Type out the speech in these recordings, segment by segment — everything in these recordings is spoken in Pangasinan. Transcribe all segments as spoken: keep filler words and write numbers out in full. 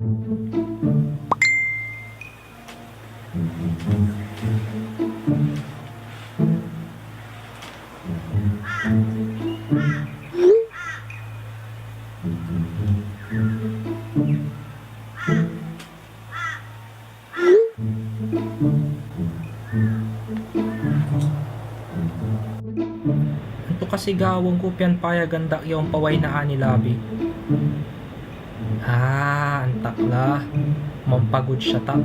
Anto kasi gawaen ko pian payagan da ak ya ompaway na ani labi? Ah, antak la. Mampagod siak.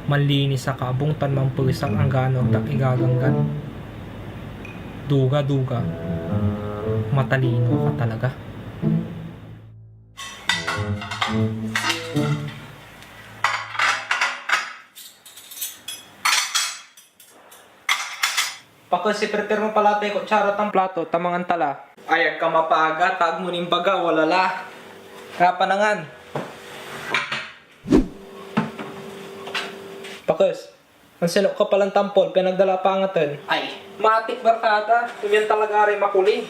Manlinis ak abung tan mampesak anggano ak da ak igaganggan. Duga-duga. Matalino ka talaga. Pakes, iprepare mo pa la tay kutsara tan plato, ta mangan ta la. Ay, agka mapaga, ta agmo nin baga, wala la. Kaya panangan. Pakes, anselok ka palan tampol, pian agda la pangaten. Ay, matik, barkada, onia talaga ray makuli.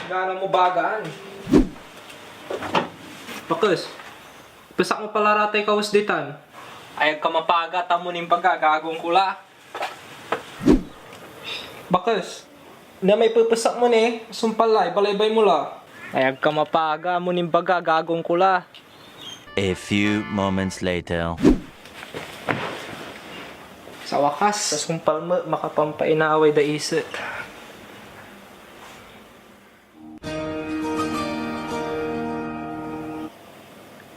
Gana mo bagaan. Pakes, pesak mo pa la ra tay kawes ditan. Ay, agka mapaga, ta agmo nin baga, gagawaen ko la. Pakes, nia may pepesak mo ni, sumpal la, ibalaybay mo la. Ay, agka mapaga, agmo nin baga, gagawaen ko la. A few moments later. Sa wakas, sa sumpal mo, makapampainaway da iset.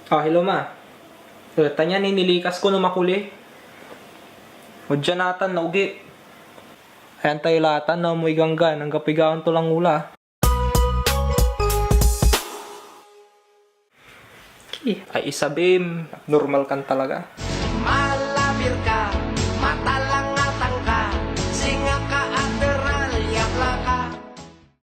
Ah, hello, ma. Eh, ta nia ni nilikas ko no makuli. Wadya natan, naugi. Ayan tayo latan, no, mo iganggan, anggapoy gawaen to lang ula. Ki, ay, isabim, normal kan talaga.